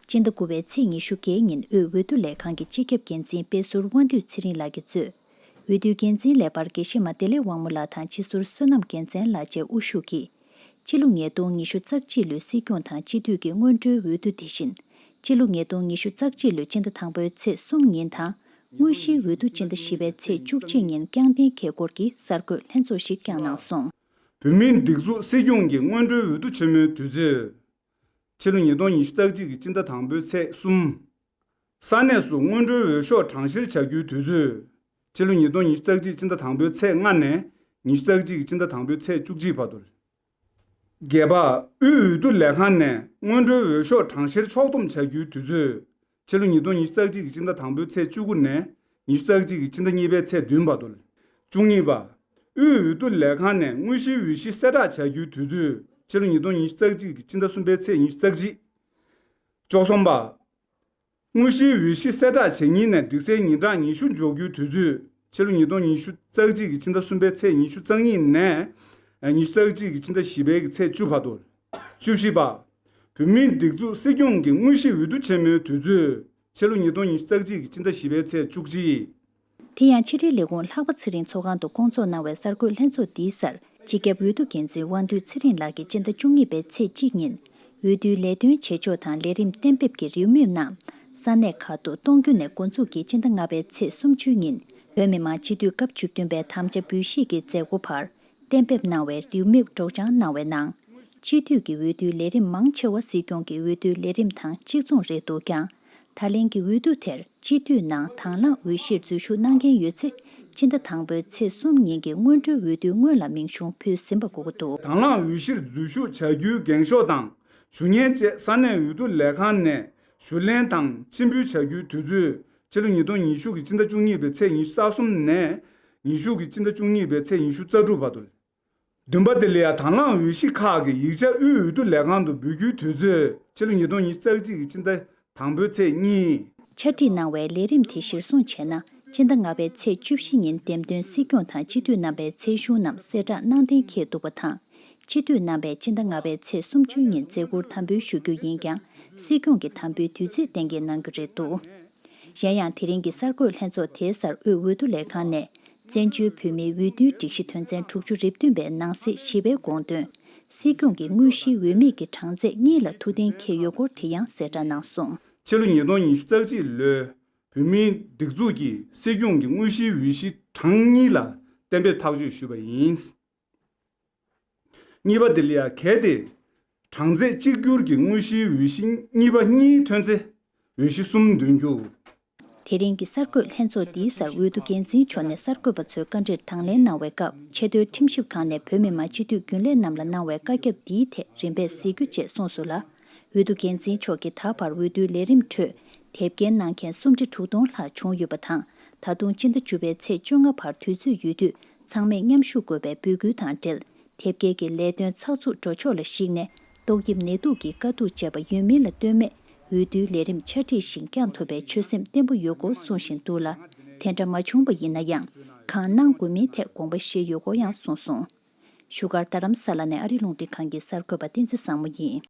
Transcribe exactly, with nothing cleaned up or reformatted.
སྤྱི་ཟླ་དགུ་པའི་ཚེས་ཉི་ཤུ་བརྒྱད་ཉིན་དབུས་འོས་བསྡུ་ལས་ཁང་གི་སྤྱི་ཁྱབ་འགན་འཛིན་དཔེ་ཟུར་དབང་འདུས་ཚེ་རིང་ལགས་ཀྱིས་གཙོས། འོས་བསྡུའི་འགན་འཛིན་ལས་འཕར་དགེ་བཤེས་མ་བདེ་ལེགས་དབང་མོ་ལགས་དང་སྤྱི་ཟུར་བསོད་ནམས་རྒྱལ་མཚན་ལགས་བཅས་དབུ་བཞུགས་ཀྱིས། ཕྱི་ལོ་ཉིས་སྟོང་ཉི་ཤུ་རྩ་གཅིག་ལོའི་སྲིད་སྐྱོང་དང་སྤྱི་འཐུས་ཀྱི་སྔོན་འགྲོའི་འོས་བསྡུ་དེ་བཞིན། ཕྱི་ལོ་ཉིས་སྟོང་ཉི་ཤུ་རྩ་གཅིག་ལོའི་སྤྱི་ཟླ་དང་པོའི་ཚེས་གསུམ་ཉིན་དང་། དངོས་གཞིའི་འོས་བསྡུ་སྤྱི་ཟླ་བཞི་པའི་ཚེས་བཅུ་གཅིག་ཉིན་བསྐྱངས་གཏན་འཁེལ་སྐོར་གྱི་གསར་འགོད་ལྷན་ཚོགས་ཤིག་བསྐྱངས་གནང་སོང་། བོད་མིའི་སྒྲིག་འཛུགས་སྲིད་སྐྱོང་གི་སྔོན་འགྲོའི་འོས་བསྡུ་ཆེན་མོའི་དུས་ཚོད། ཕྱི་ལོ་ཉིས་སྟོང་ཉི་ཤུ་རྩ་གཅིག་གི་སྤྱི་ཟླ་དང་པོའི་ཚེས་གསུམ། ས་གནས་སུ་སྔོན་འགྲོའི་འོས་ཤོག་གྲངས་བཤེར་བྱ་རྒྱུའི་དུས་ཚོད། ཕྱི་ལོ་ཉིས་སྟོང་ཉི་ཤུ་རྩ་གཅིག་སྤྱི་ཟླ་དང་པོའི་ཚེས་ལྔ་ནས་ཉི་ཤུ་རྩ་གཅིག་གི་སྤྱི་ཟླ་དང་པོའི་ཚེས་བཅུ་གཅིག་བར་དུ། བརྒྱད་པ། དབུས་འོས་བསྡུ་ལས་ཁང་ནས་སྔོན་འགྲོའི་འོས་ཤོག་གྲངས་བཤེར་ཕྱོགས་བསྡོམས་བྱ་རྒྱུའི་དུས་ཚོད། ཕྱི་ལོ་ཉིས་སྟོང་ཉི་ཤུ་རྩ་གཅིག་གི་སྤྱི་ཟླ་དང་པོའི་ཚེས་བཅུ་དགུ་ནས་ཉི་ཤུ་རྩ་གཅིག་གི་སྤྱི་ཟླ་གཉིས་པའི་ཚེས་བདུན་བར་དུ། བཅུ་གཉིས་པ། དབུས་འོས་བསྡུ་ལས་ཁང་ནས་དངོས་གཞིའི་འོས་གཞི་གསལ་བསྒྲགས་བྱ་རྒྱུའི་དུས་ཚོད། ཕྱི་ལོ་ཉིས་སྟོང་ཉི་ཤུ་རྩ་གཅིག་གི་སྤྱི་ཟླ་གསུམ་པའི་ཚེས་ཉི་ཤུ་རྩ་གཅིག་བཅུ་གསུམ་པ། དངོས་གཞིའི་འོས་གཞི་གསལ་བསྒྲགས་བྱེད་ཉིན་ནས་འགྲིག་སའི་ཉིན་གྲངས་ཉི་ཤུ་འཇོག་རྒྱུའི་དུས་ཚོད། ཕྱི་ལོ་ཉིས་སྟོང་ཉི་ཤུ་རྩ་གཅིག་གི་ཕྱི་ཟླ་གསུམ་པའི་ཚེས་ཉི་ཤུ་རྩ་གཉིས་ནས་ཉི་ཤུ་རྩ་གཅིག་གི་ཕྱི་ཟླ་བཞི་པའི་ཚེས་བཅུ་བར་དུ། བཅུ་བཞི་པ། བོད་མིའི་སྒྲིག་འཛུགས་སྲིད་སྐྱོང་གི་དངོས་གཞི་འོས་བསྡུ་ཆེན་མོའི་དུས་ཚོད། ཕྱི་ལོ་ཉིས་སྟོང་ཉི་ཤུ་རྩ་གཅིག་གི་ཕྱི་ཟླ་བཞི་པའི་ཚེས་བཅུ་གཅིག་དེ་ཡང་ཕྱི་དྲིལ་ལས་ཁུངས་ལྷག་པ་ཚེ་རིང་ཚོགས་ཁང་དུ་བསྐོང་ཚོགས་གནང་བའི་གསར་འགོད་ལྷན་ཚོགས་འདིའི་སར་སྤྱི་ཁྱབ་འོས་བསྡུ་འགན་འཛིན་དབང་འདུས་ཚེ་རིང་ལགས་ཀྱིས་སྤྱི་ཟླ་བཅུ་གཉིས་པའི་ཚེས་གཅིག་ཉིན་འོས་བསྡུའི་ལས་དོན་བྱེད་ཕྱོགས་དང་ལས་རིམ་གཏན་འབེབས་ཀྱི་རེའུ་མིག་རྣམས་ས་གནས་ཁག་ཏུ་གཏོང་རྒྱུ་ནས་འགོ་འཛུགས་ཀྱིས་སྤྱི་ཟླ་ལྔ་པའི་ཚེས་སུམ་ཅུ་ཉིན་བོད་མི་མང་སྤྱི་འཐུས་སྐབས་བཅུ་བདུན་པའི་དམ་བཅའ་འབུལ་བཞེས་ཀྱི་མཛད་སྒོ་བར་གཏན་འབེབས་གནང་བའི་རེའུ་མིག་སྒྲོག་སྦྱང་གནང་བའི་ནང་། སྤྱི་འཐུས་ཀྱི་འོས་བསྡུའི་ལས་རིམ་མང་ཆེ་བ་སྲིད་སྐྱོང་གི་འོས་བསྡུའི་ལས་རིམ་དང་གཅིག་མཚུངས་རེད་འདུག་ཀྱང་། ད་ལན་གྱི་འོས་བསྡུ་དེར་སྤྱི་འཐུས་ནང་དང་བླངས་འོས་གཞིར་འཛུལ་ཞུགས་གནང་མཁན་ཡོད་ཚེ། སྤྱི་ཟླ་དང་པོའི་ཚེས་གསུམ་ཉིན་གྱི་སྔོན་འགྲོའི་འོས་བསྡུའི་སྔོན་ལ་མིང་གཞུང་ཕུལ་ཟིན་པ་དགོས་ཀྱི་འདུག་དང་བླངས་འོས་གཞིར་འཛུལ་ཞུགས་བྱ་རྒྱུའི་འགེངས་ཤོག་དང་ཞུ་སྙན་བཅས་ས་གནས་འོས་བསྡུ་ལས་ཁང་ནས་ཞུ་ལེན་དང་ཕྱིར་འབུལ་བྱ་རྒྱུའི་དུས་ཚོད། ཕྱི་ལོ་ཉིས་སྟོང་ཉི་ཤུ་གི་སྤྱི་ཟླ་བཅུ་གཉིས་པའི་ཚེས་ཉི་ཤུ་རྩ་གསུམ་ནས་ཉི་ཤུ་གི་སྤྱི་ཟླ་བཅུ་གཉིས་པའི་ཚེས་ཉི་ཤུ་རྩ་དྲུག་བར་དུ། བདུན་པ། དེ་ལ་ཡང་དང་བླངས་འོས་གཞི་ཁག་གི་ཡིག་ཆ་དབུས་འོས་བསྡུ་ལས་ཁང་དུ་འབུལ་རྒྱུའི་དུས་ཚོད། ཕྱི་ལོ་ཉིས་སྟོང་ཉི་ཤུ་རྩ་གཅིག་གི་སྤྱི་ཟླ་དང་པོའི་ཚེས་གཉིས། ཕྱག་བྲིས་གནང་བའི་ལས་རིམ་དེ་གཞིར་བཟུང་བྱས་ན། སྤྱི་ཟླ་ལྔ་པའི་ཚེས་བཅུ་བཞི་ཉིན་འདེམས་ཐོན་སྲིད་སྐྱོང་དང་སྤྱི་འཐུས་རྣམ་པའི་ཚེ་གཞུང་རྣམས་གསལ་བསྒྲགས་གནང་གཏན་འཁེལ་འདུག་པ་དང་། སྤྱི་འཐུས་རྣམ་པས་སྤྱི་ཟླ་ལྔ་པའི་ཚེས་སུམ་ཅུ་ཉིན་མཛད་ཁུར་དམ་འབུལ་ཞུ་རྒྱུ་ཡིན་ཀྱང་། སྲིད་སྐྱོང་གི་དམ་འབུལ་དུས་ཚོད་གཏན་འཁེལ་གནང་རྒྱུ་རེད་འདུག་གཞན་ཡང་། དེ་རིང་གི་གསར་འགོད་ལྷན་ཚོགས་དེའི་སར་དབུས་འོས་བསྡུ་ལས་ཁང་ནས། བཙན་བྱོལ་བོད་མིའི་འོས་བསྡུའི་སྒྲིག་གཞི་དོན་ཚན་དྲུག་ཅུ་རེ་བདུན་པའི་ནང་གསེས་བཞི་པའི་དགོངས་དོན། སྲིད་སྐྱོང་གི་དངོས་གཞིའི་འོས་མི་གི་གྲངས་ཚད་གཉིས་ལ་ཐུགས་གཏན་འཁེལ་ཡོད་སྐོར་དེ་ཡང་གསལ་བསྒྲགས་གནང་སོང་། ཕྱི་ལོ་ཉིས་སྟོང་ཉི་ཤུ་རྩ་གཅིག་ལོའི་བོད་མིའི་སྒྲིག་འཛུགས་ཀྱི་སྲིད་སྐྱོང་གི་དངོས་གཞིའི་འོས་གཞི་གྲངས་གཉིས་ལ་གཏན་འབེབས་ཐག་གཅོད་ཞུས་པ་ཡིན། གཉིས་པ། དེ་ལ་ཡང་གལ་ཏེ། གྲངས་ཚད་གཅིག་གྱུར་གྱི་དངོས་གཞིའི་འོས་གཞི་གཉིས་པ་གཉིས་ཐོན་ཚེ། འོས་གཞི་གསུམ་འདོན་རྒྱུ། དེ་རིང་གི་གསར་འགོད་ལྷན་ཚོགས་འདིའི་སར་འོས་བསྡུ་འགན་འཛིན་མཆོག་ནས་གསར་འགོད་པ་ཚོའི་བཀའ་འདྲིར་དང་ལེན་གནང་བའི་སྐབས། ཆེས་མཐོའི་ཁྲིམས་ཞིབ་ཁང་ནས་བོད་མི་མང་སྤྱི་འཐུས་རྒྱུན་ལས་རྣམས་ལ་གནང་བའི་བཀའ་ཁྱབ་འདིའི་ཐད་རིམ་པས་གཟིགས་རྒྱུ་བཅས་གསུངས་སོང་ལ། འོས་བསྡུ་འགན་འཛིན་མཆོག་གིས་ད་བར་འོས་བསྡུའི་ལས་རིམ་ཁྲོད་དེབ་སྐྱེལ་གནང་མཁན་སུམ་ཁྲི་དྲུག་སྟོང་ལྷག་བྱུང་ཡོད་པ་དང་། ད་དུང་སྤྱི་ཟླ་བཅུ་པའི་ཚེས་བཅོ་ལྔ་བར་དུས་ཚོད་ཡོད་དུས་ཚང་མས་མཉམ་ཞུགས་དགོས་པའི་འབོད་སྐུལ་དང་འབྲེལ། དེབ་སྐྱེལ་གྱི་ལས་དོན་ཚགས་ཚུད་འགྲོ་ཕྱོགས་ལ་གཞིགས་ནས། ཏོག་དབྱིབས་ནད་དུག་གི་དཀའ་སྡུག་བཅས་པ་ཡོད་མིན་ལ་ལྟོས་མེད་འོས་བསྡུའི་ལས་རིམ་ཆ་འགྲིག་ཞིང་བསྐྱངས་ཐུབ་པའི་ཆོད་སེམས་བརྟན་པོ་ཡོད་སྐོར་གསུང་བཞིན་འདུག་ལ། དེ་འདྲ་མ་བྱུང་པ་ཡིན་ན་ཡང་གང་གནང་དགོས་མིན་ཐད་དགོངས་པ་བཞེས་ཡོད་སྐོར་ཡང་གསུངས་སོང་། བཞུགས་སྒར་རྡ་རམ་ས་ལ་ནས་ཨ་རི་རླུང་འཕྲིན་ཁང་གི་གསར་འགོད་པ་བསྟན་འཛིན་བཟང་མོ་ཡིན།